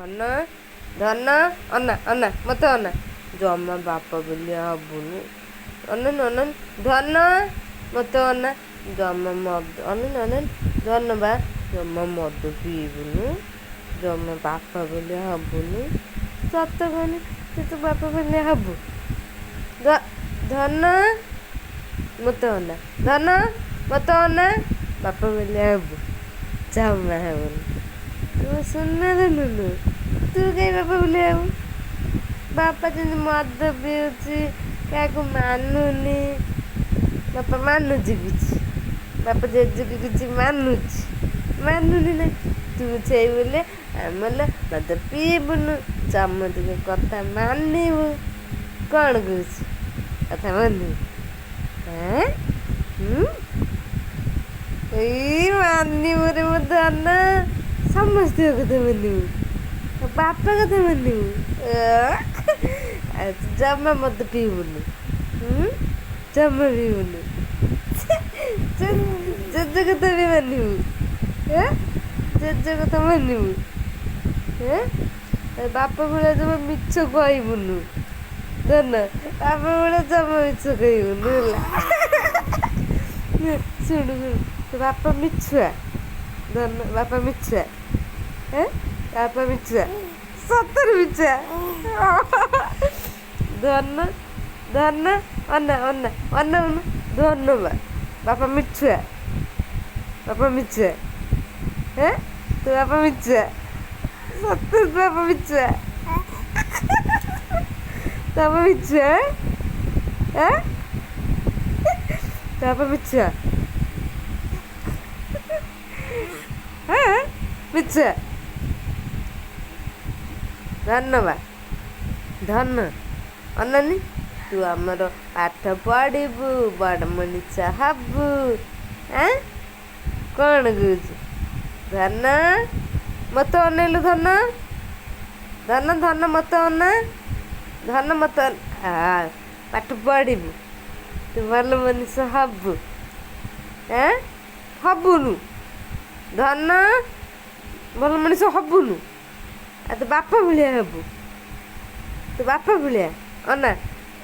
ଧନ ଧନ ଅନା ଅନା ମୋତେ ଅନା, ଜମା ବାପା ବୋଲିଆ ହବୁନୁ। ଅନନି ଅନନି ଧନ ମୋତେ ଅନା, ଜମା ମଦ ଅନନି ଅନନି ଧନ ବା ଜମା ମଦ ପିଇବୁନୁ, ଜମା ବାପା ବୋଲିଆ ହବୁନୁ। ସତ କହନି, ତୁ ତୋ ବାପା ଭଳିଆ ହବୁ? ଧନ ମୋତେ ଅନା, ଧନ ମୋତେ ଅନା, ବାପା ଭଳିଆ ହବୁ? ଜମା ହବୁନି। ତୁ ସୁନା ଧନୁ, ତୁ କାଇଁ ବାପା ଭଳିଆ ହବୁ? ବାପା ଯେମିତି ମଦ ପିଉଛି, କାହାକୁ ମାନୁନି। ବାପା ମାନୁଛି କିଛି? ବାପା ଜେଜେକୁ କିଛି ମାନୁଛି? ମାନୁନି ନା। ତୁ ସେଇ ବୋଲି ଆମର ମଦ ପିଇବୁନୁ, ସମସ୍ତଙ୍କ କଥା ମାନିବୁ। କ'ଣ କହୁଛୁ? କଥା ମାନିବୁ? ଏଇ ମାନିବୁ ରେ ମୋ ଧନ, ସମସ୍ତଙ୍କ କଥା ମାନିବୁ, ବାପା କଥା ମାନିବୁ, ଜମା ମଦ ପିଇବୁନୁ, ଜମା ପିଇବୁନୁ। ଜେଜେ କଥା ବି ମାନିବୁ, ଜେଜେ କଥା ମାନିବୁ। ବାପା ଭଳିଆ ଜମା ମିଛ କହିବୁନୁ ଧନ, ବାପା ଭଳିଆ ଜମା ମିଛ କହିବୁନୁ। ହେଲା, ଶୁଣୁ ଶୁଣୁ, ତୋ ବାପା ମିଛୁଆ ଧନ, ବାପା ମିଛୁଆ, ବାପା ମିଛୁଆ, ସତରେ ମିଛୁଆ। ଧନ ଧନ ଅନା ଅନା ଅନାଉନୁ ଧନ ବା, ବାପା ମିଛୁଆ, ବାପା ମିଛୁଆ, ତୋ ବାପା ମିଛୁଆ, ସତରେ ତୋ ବାପା ମିଛୁଆ, ତୋ ବାପା ମିଛୁଆ, ତୋ ବାପା ମିଛୁଆ, ମିଛୁଆ। ଧନ୍ୟବାଦ ଧନ। ଅନାନି, ତୁ ଆମର ପାଠ ପଢ଼ିବୁ, ବଡ଼ ମଣିଷ ହବୁ। କ'ଣ କହୁଛୁ ଧନ? ମୋତେ ଅନେଇଲୁ ଧନ, ଧନ ଧନ ମୋତେ ଅନା, ଧନ ମୋତେ। ପାଠ ପଢ଼ିବୁ, ତୁ ଭଲ ମଣିଷ ହବୁ। ହବୁନୁ ଧନ? ଭଲ ମଣିଷ ହବୁନୁ? ଆଉ ତୋ ବାପା ଭଳିଆ ହବୁ? ତୋ ବାପା ଭଳିଆ ଅନା,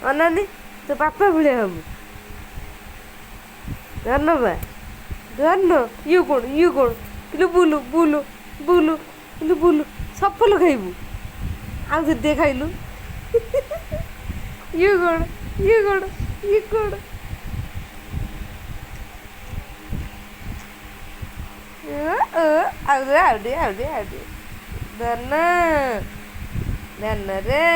ଅନାନି, ତୋ ବାପା ଭଳିଆ ହବୁ ଧନ ବା। ଧନ ଇଏ କ'ଣ? ଇଏ କ'ଣ କିଲୋ? ବୁଲୁ ବୁଲୁ ବୁଲୁ କିଲୋ ବୁଲୁ, ସଫଲ ଖାଇବୁ? ଆଉ କେତେ ଖାଇଲୁ? ଇଏ କ'ଣ? ଇଏ କ'ଣ? ଇଏ କ'ଣ? ଆଉ ଆଉ ଟିକେ, ଆଉ ଟିକେ, ଆଉ ଟିକେ। ଧନ ଧନ ରେ।